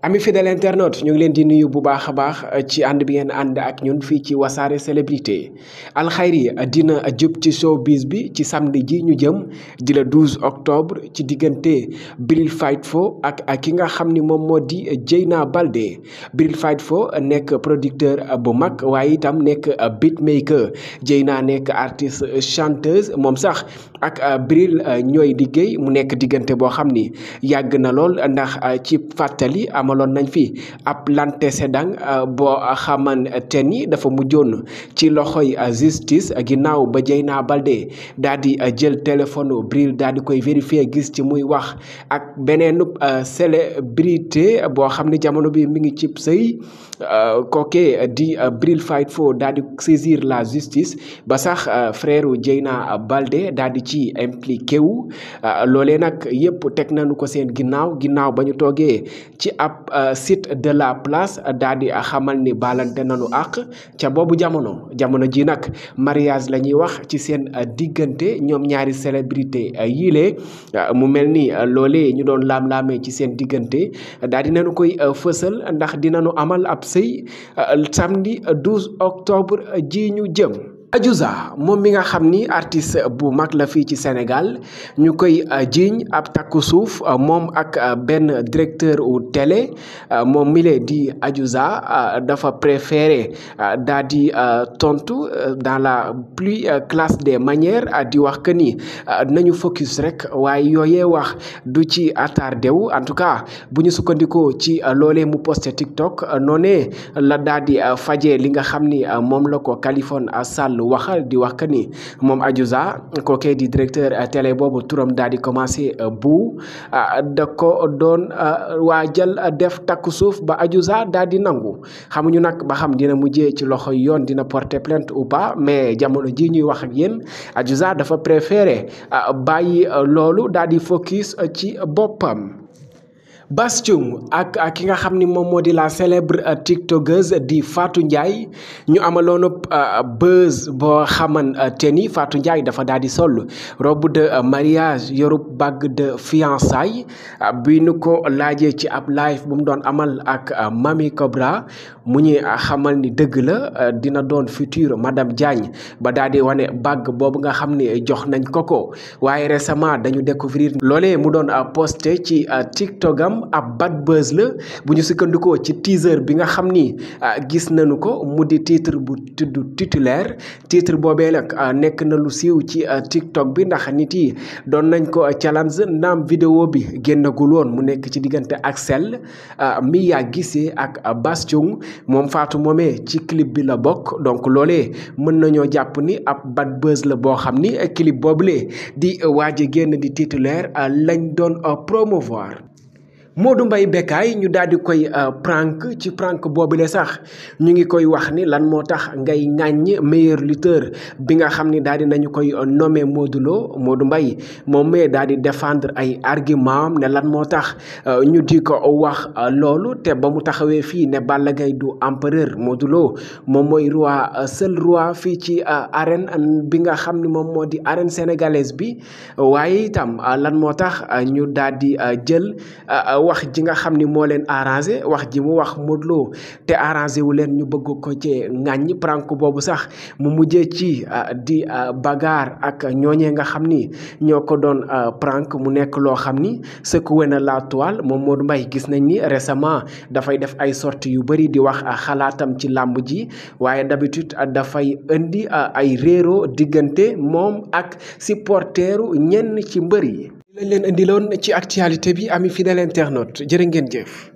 ami fidèle internaute ñu ngi leen di nuyu bu baax a baax ci ànd bi ngeen ànd ak ñun fii ci wasaare célébrité alxayri dina jub ci showbiz bi ci samedi ji ñu jëm di le 12 octobre ci diggante Bril Fatou ak ki nga xam ni moom moo di Dieyna baldé Bril Fatou nekk producteur bu mag waaye itam nekk beatmaker Dieyna nekk artiste chanteuse moom sax ak Bril ñooy liggéey mu nekk diggante boo xam ni yàgg na lool ndax ci fàttali amaloon nañ fi ab l'antécédent boo xamante ni dafa mujjoon ci loxoy justice ginnaaw ba Dieyna baldé daal di jël téléphone Bril daal di koy vérifier gis ci muy wax ak beneen célébrité boo xam ne jamono bi mi ngi cib sëy kooke di Bril Fatou daal di saisir la justice ba sax frère Dieyna baldé daal di ci impliqué wu loolee nag yëpp teg nañu ko seen ginnaaw ba ñu toogee ci ab site de la place daal di xamal ni balante nañu àq ca boobu jamono ji nag mariage la ñuy wax ci seen diggante ñoom ñaari célébrité yiile mu mel ni loolee ñu doon laam-laamee ci seen diggante daal di nañu koy fësal ndax dinañu amal ab sëy samedi 12 octobre ji ñu jëm. Adiouza moom mi nga xam ni artiste bu mag la fii ci Sénégal ñu koy jiiñ ab takku suuf moom ak benn directeur u télé moom mi le di Adiouza dafa préféré daal di tontu dans la plus classe des manières di wax que ni nañu focus rek waaye yooyee wax du ci attardé wu en tout cas bu ñu sukkandikoo ci loolee mu posté TikTok noonee la daal di fajee li nga xam ni moom la ko Kaliphone Sall waxal di wax que ni moom Adiouza kookee di directeur télé boobu turam daal di commencé bu da ko doon waajal def takku suuf ba Adiouza daal di nangu xamuñu nag ba xam dina mujjee ci loxo yoon dina porter plainte ou pas mais jamono ji ñuy wax ak yéen Adiouza dafa préféré bàyyi loolu daal di focus ci boppam. Thioung ak ki nga xam ni moom moo di la célèbre tiktokeuse di Fatou Ndiaye ñu amaloon buzz boo xamante ni Fatou Ndiaye dafa daal di sol robe de mariage yorub bague de fiançailles bi nu ko laajee ci ab live bu mu doon amal ak Mami Cobra mu ñuy xamal ni dëgg la dina doon future madame Diagne ba daal di wane bague boobu nga xam ni jox nañ ko waaye récemment dañu découvrir loolee mu doon posté ci tiktokam ab bad buzz la bu ñu sukkandikoo ci teaser bi nga xam ni gis nañu ko mu di titre bu tudd titulaire titre boobee nag nekk na lu siiw ci TikTok bi ndax nit yi doon nañ ko challenge naam vidéo bi génnagul woon mu nekk ci diggante Axel mi yaa gisee ak Thioung moom Fatou moomee ci clip bi la bokk donc loolee mën nañoo jàpp ni ab bad buzz la boo xam ni clip boobule di waaje génn di titulaire lañ doon promouvoir. Modou Mbaye Bekkaay ñu daal di koy prank ci prank boobule sax ñu ngi koy wax ni lan moo tax ngay ŋàññ meilleur lutteur bi nga xam ni daal di nañu koy nommé Modou Mbaye moom mee daal di défendre ay argument am ne lan moo tax ñu di ko wax loolu te ba mu taxawee fii ne Balla Gaye du empereur Modou Lo moom mooy roi seul roi fii ci arène bi nga xam ni moom moo di arène sénégalaise bi waaye itam lan moo tax ñu daal di jël wax ji nga xam ni moo leen arrangé wax ji mu wax Modou Lo te arrangé wu leen ñu bëgg ko ci ŋàññi prank boobu sax mu mujjee ci di bagarre ak ñooñee nga xam ni ñoo ko doon prank mu nekk loo xam ni secoué na la toile moom Modou Mbaye gis nañ ni récemment dafay def ay sorties yu bëri di wax xalaatam ci làmb ji waaye d'habitude dafay indi ay réero diggante moom ak supporteru ñenn ci mbër yi lañ leen indiloon ci actualité bi ami fidèle internaute jërë ngeen jëf.